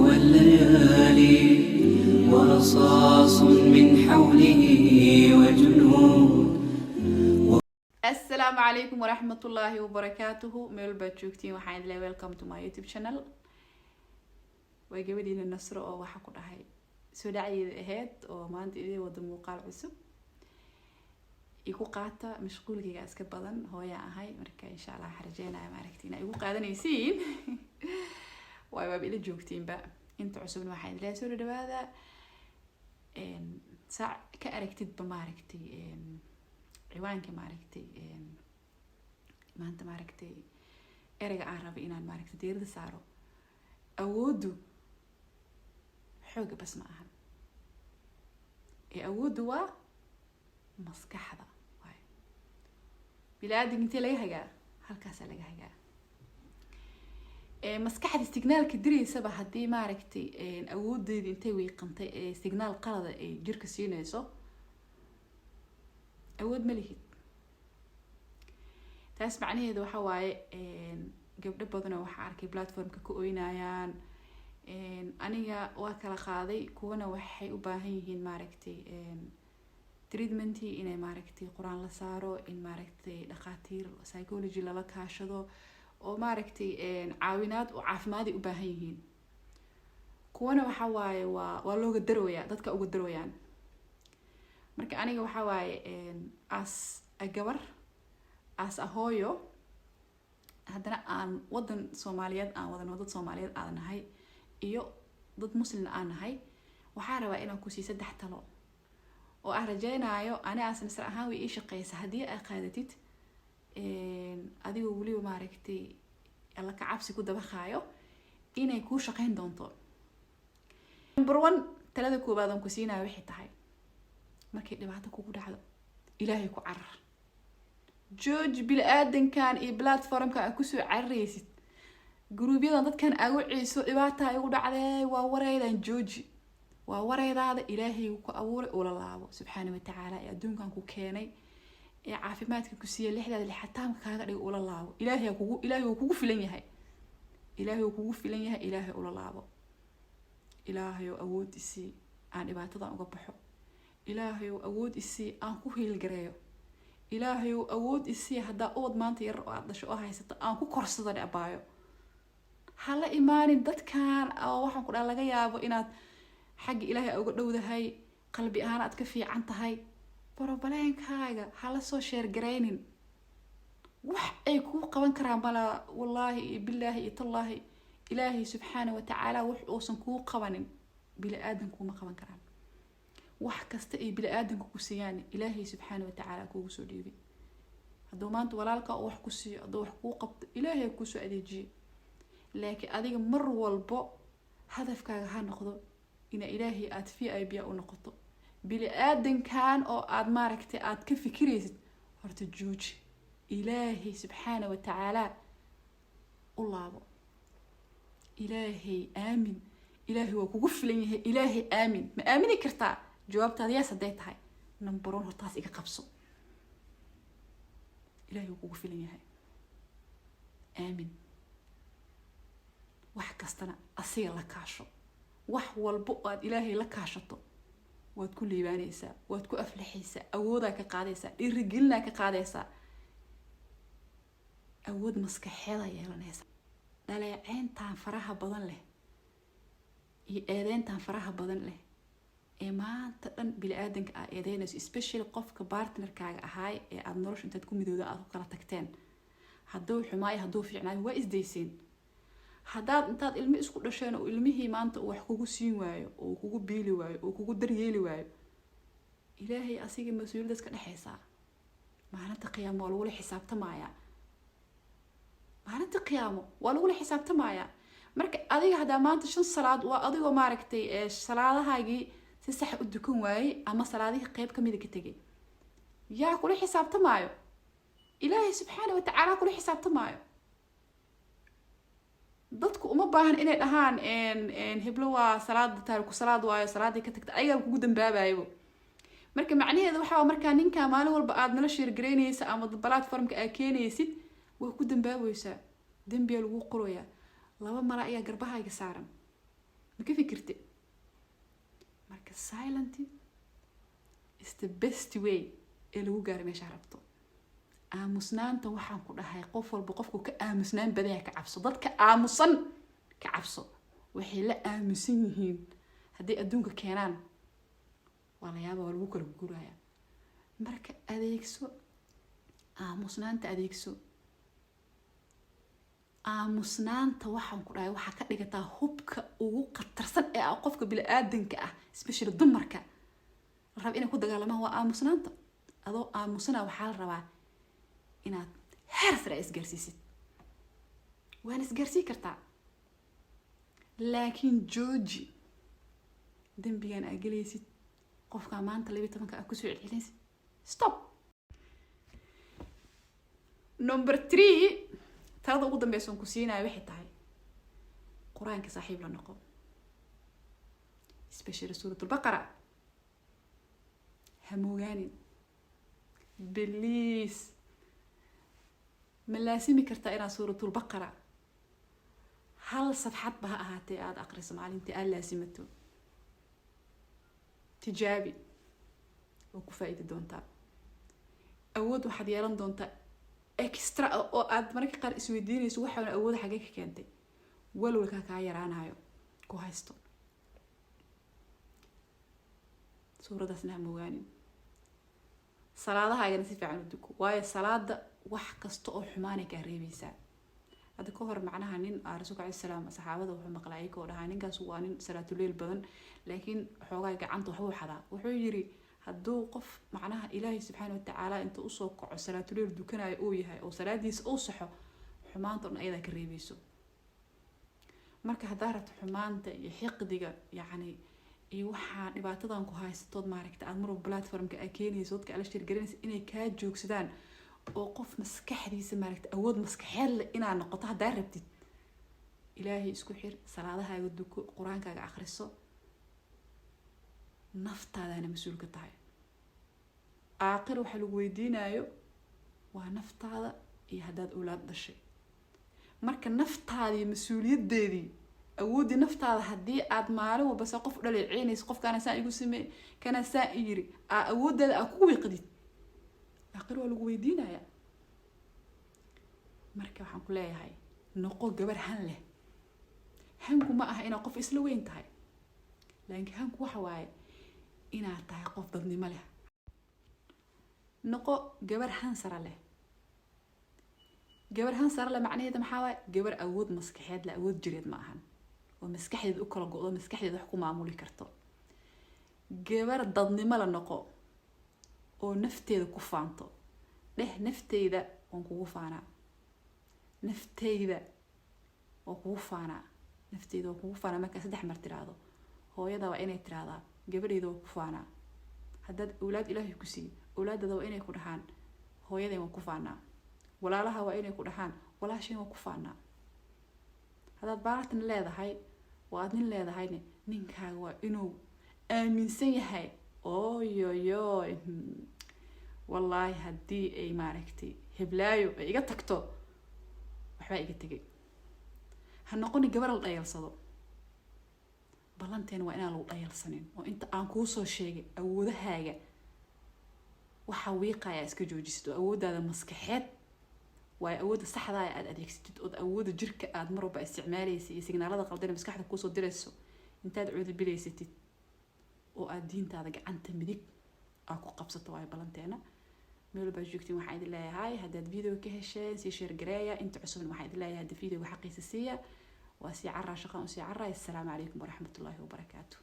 والليالي ورصاص من حوله وجنود. Asalaamu calaykum waraxmatullaahi wabarakaatuhu. Meel baad joogtiin, waxaan idin leeyahay welcome to my YouTube channel. Waa gabadhiina Nasro oo waxa ku dhahay soo dhacdeeda ahayd oo maanta idin wada muuqaal cusub. Igu qaata, mashquulkayga iska badan, hooyaa ahay. Marka insha Allah waxaan rajeynaya, maaragti, inaa igu qaadanaysiin, waayo waaba ila joogtiinba. Inta cusubna waxaan idin leeyahay soo dhawaada. Saac ka aragtidba, maaragtay, ciwaanka, maaragtay, maanta, maaragtay, ereyga aan rabay inaan, maaragtay, diirada saaro: awooddu xooga bas ma ahan ee awooddu waa maskaxda. Waayo, bini-aadamka intee laga hagaa? Halkaasaa laga hagaa. Maskaxda signaalka direysaba haddii, maaragtay, awooddeedi intay wiiqantay ee signaal qalada ay jirka siinayso, awood ma lihid. Taas macnaheedu waxa waaye, gabdho badanoo waxaa arkay platformka ka oynayaan. Aniga waa kala qaaday. Kuwana waxay u baahan yihiin, maaragtay, treatmentii, inay, maaragtay, Qur-aan la saaro, in, maaragtay, dhakhaatiir psychology lala kaashado oo, maaragtay, caawinaad oo caafimaad ay u baahan yihiin. Kuwana waxa waaye waa looga darooyaa, dadka uga darooyaan. Marka aniga waxa waaye, as a gabar, as a hooyo, haddana aan wadan Soomaaliyeed aan wadano, dad Soomaaliyeed aan nahay iyo dad Muslim aan nahay, waxaa rabaa inaan kusii saddex talo oo aan rajeynayo ani as Nasr ahaan way ii shaqeysa. Haddii aad qaadatid, adigoo weliba, maaragtay, Alla ka cabsi ku dabaqaayo, inay kuu shaqeyn doonto. Number one, talada koowaad aan ku siinayo waxay tahay: markay dhibaato kugu dhacdo, Ilaahay ku carar. Jooji bini-aadankan iyo platformka aad kusoo cararaysid, groupyadan dadkan aagu ciiso, dhibaata igu dhacdee, waa wareydaan. Jooji, waa wareydaada. Ilaahay ku abuuray ula laabo, subxaana watacaala, ee adduunkan ku keenay, ee caafimaadka ku siiya, lixdaada lixataamka kaaga dhiga, ula laabo. Ilaahay kugu, Ilaahay wuu kugu filan yahay, Ilaahay wuu kugu filan yahay. Ilaahay ula laabo. Ilaahay oo awood isii aan dhibaatadan uga baxo. Ilaahay oo awood isii aan ku hiilgareeyo. Ilaahay oo awood isii haddaa ubad maanta yar oo aad dhasho oo haysato aan ku korsado. Dhecbaayo, ha la imaanin dadkan oo waxaan ku dhaha laga yaabo inaad xagga Ilaahay uga dhowdahay, qalbi ahaan aad ka fiican tahay. Problemkaaga hala soo share garaynin. Wax ay kuu qaban karaan mala, wallaahi iyo bilaahi iyo tallaahi. Ilaahay subxaana watacaala wax uusan kuu qabanin bini aadan kuuma qaban karaan. Wax kasta ay bini aadanka ku siiyaan, Ilaahay subxaana watacaala kuugu soo dhiibay. Hadduu maanta walaalka uu wax ku siiyo, hadduu wax kuu qabto, Ilaahay kuusoo adeejiyay. Laakiin adiga mar walbo hadafkaaga ha noqdo ina Ilaahay aada VIP u noqoto. Bini aadankan oo aada, maaragtay, aada ka fikiraysid, horta jooji. Ilaahay subxaana watacaala u laabo. Ilaahay aamin, Ilaahay waa kugu filan yahay. Ilaahay aamin. Ma aamini kartaa? Jawaabtaada yes hadday tahay, number one hortaas iga qabso. Ilaahay waa kugu filan yahay, aamin. Wax kastana asiga la kaasho. Wax walba oo aad Ilaahay la kaashato, waad ku liibaanaysaa, waad ku aflaxaysaa, awoodaa ka qaadaysaa, dhiirigelinaa ka qaadaysaa, awood maskaxeeda yeelanaysa. Dhaleeceyntan faraha badan leh iyo eedeyntan faraha badan leh ee maanta dhan bini-aadanka aa eedeynayso, especially qofka partnerkaaga ahaay ee aada nolosha intaad ku midooda aada ku kala tagteen, hadduu xumaayo, hadduu fiicnaayo, waa isdayseen. Haddaad intaad ilmo isku dhasheen oo ilmihii maanta uu wax kugu siin waayo oo kugu biili waayo oo kugu daryeeli waayo, Ilaahay asiga mas-uuliyadaas ka dhexeysaa. Maalinta qiyaamo waa lagula xisaabtamayaa. Maalinta qiyaamo waa lagula xisaabtamayaa. Marka adiga haddaa maanta shan salaad waa adigoo, maaragtay, salaadahaagii si sax u dukan waayey ama salaadihii qeyb kamida ka tegay, yaa kula xisaabtamaayo? Ilaahay subxaana watacaala kula xisaabtamaayo. Dadku uma baahan inay dhahaan heblo waa salaada taariku salaad waayo, salaadii ka tagta, ayagaa kugu dambaabayabo. Marka macnaheedu waxaa, markaa ninka maalin walba aad nala share garaynaysa ama platformka aad keenaysid, waa ku dambaabaysaa, dembiyaa lagu qorayaa. Laba mala ayaa garbahayga saaran. Ma ka fikirte? Marka silent is the best way ee lagu gaaro meeshaa rabto. Aamusnaanta waxaan ku dhahay, qof walba qofku ka aamusnaan badaya ka cabso. Dadka aamusan ka cabso. Waxay la aamusan yihiin hadday adduunka keenaan, waa la yaaba, waa lagu kala guraya. Marka adeegso aamusnaanta, adeegso aamusnaanta. Waxaan ku dhahay, waxaa ka dhigataa hubka ugu khatarsan ee ah qofka bini-aadanka ah, especially dumarka la raba inay ku dagaalamaan, waa aamusnaanta. Adoo aamusana waxaa la rabaa inaad heer sare isgaarsiisid. Waana isgaarsii kartaa, laakiin jooji dembigan aa gelaysid, qofkaa maanta 12-ka aa kusoo celcelinaysid. Stop. Number three, talada ugu dambeysa oon ku siinayo waxay tahay: Qur-aanka saaxiib la noqo, especially Suurat Albaqara. Ha moogaanin, please. Ma laasimi kartaa inaad Suuratulbaqara hal safxadba ha ahaatee aada aqriso maalintii, aada laasimato? Tijaabi oo ku faa-iidi doontaa. Awood waxaad yeelan doontaa extra oo aad mararka qaar isweydiinayso waxaana awooda xaggee ka keentay. Walwalkaa kaa yaraanayo ku haysto. Suuradaasna ha moogaanin. Salaadahaagana si fiican u duko, waayo salaada wax kasta oo xumaanay kaa reebeysaa. Hadda ka hor macnaha nin rasuulka alayhi salaam saxaabada wuxuu maqlay ayagoo dhahaa, "Ninkaas waa nin salaatuleyl badan, laakiin xoogaa gacanta waxbuu xadaa." Wuxuu yiri, hadduu qof macnaha Ilaahay subxaana watacaala inta usoo kaco salaatuleyl dukanayo uu yahay oo salaadiisa uu saxo, xumaanta o dhan ayadaa ka reebeyso. Marka haddaa rabto xumaanta iyo xiqdiga, yacni, iyo waxaa dhibaatadan ku haysatood, maaragta, aada marwalba platformka aa keenayso, dadka ala share gareynaysa, inay kaa joogsadaan oo qof maskaxdiisa, maaragta, awood maskaxeed leh inaad noqoto haddaa rabtid, Ilaahay isku xir, salaadahaaga duko, Qur-aankaaga akhriso. Naftaadaana mas-uul ka tahay. Aakhir waxa lagu weydiinayo waa naftaada iyo haddaad awlaad dhashay. Marka naftaadii mas-uuliyadeedii, awooddii naftaada, haddii aad maalin walba saa qof dhaleeceynayso, qofkaana saa igu sameey, kana saa i yiri, aa awooddaada aa ku wiiqdid, aakhir waa lagu weydiinaya. Marka waxaan ku leeyahay, noqo gabar han leh. Hanku ma aha inaad qof isla weyn tahay, laakiin hanku waxa waaye inaad tahay qof dadnimo leh. Noqo gabar han sara leh. Gabar han sara leh macnaheeda maxaa waaye? Gabar awood maskaxeed leh, awood jireed ma ahan, oo maskaxdeeda u kala go-do, maskaxdeeda wax ku maamuli karto. Gabar dadnimo la noqo oo nafteeda ku faanto. Dheh, "Nafteyda waan kugu faanaa, nafteyda waan kugu faanaa, nafteyda waan kugu faanaa." Markaa saddex mar tiraahdo, hooyada waa inay tiraahdaa, "Gabadheyda waan ku faanaa." Haddaad awlaad Ilaahay ku siiyo, awlaadada waa inay ku dhahaan, "Hooyaday waan ku faanaa." Walaalaha waa inay ku dhahaan, "Walaashay waan ku faanaa." Haddaad baartan leedahay oo aad nin leedahayne, ninkaaga waa inuu aaminsan yahay, "Oyoyoy, wallaahi haddii ay, maaragtay, heblaayo ay iga tagto, waxbaa iga tegay." Ha noqoni gabar la dhayalsado. Ballanteena waa inaan lagu dhayalsanin, oo inta aan kuusoo sheegay awoodahaaga waxaa wiiqaya iska joojisid, oo awooddaada maskaxeed, waayo awoodda saxdaa aad adeegsatid, ood awoodda jirka aad mar walba isticmaalaysa iyo signaalada qaldan ee maskaxda kuusoo dirayso intaad cuudubilaysatid, oo aad diintaada gacanta midig aa ku qabsato. Waayo ballanteena. Meel walbaa joogtiin, waxaan idin leeyahay, haddaad video ka hesheen, sii share gareeya. Inta cusubna waxaan idin leeyahay, hadda videoga xaqiisa siiya. Waa sii caraa, shaqaan usii caraa. Assalaamu calaykum waraxmatullaahi wabarakaatu.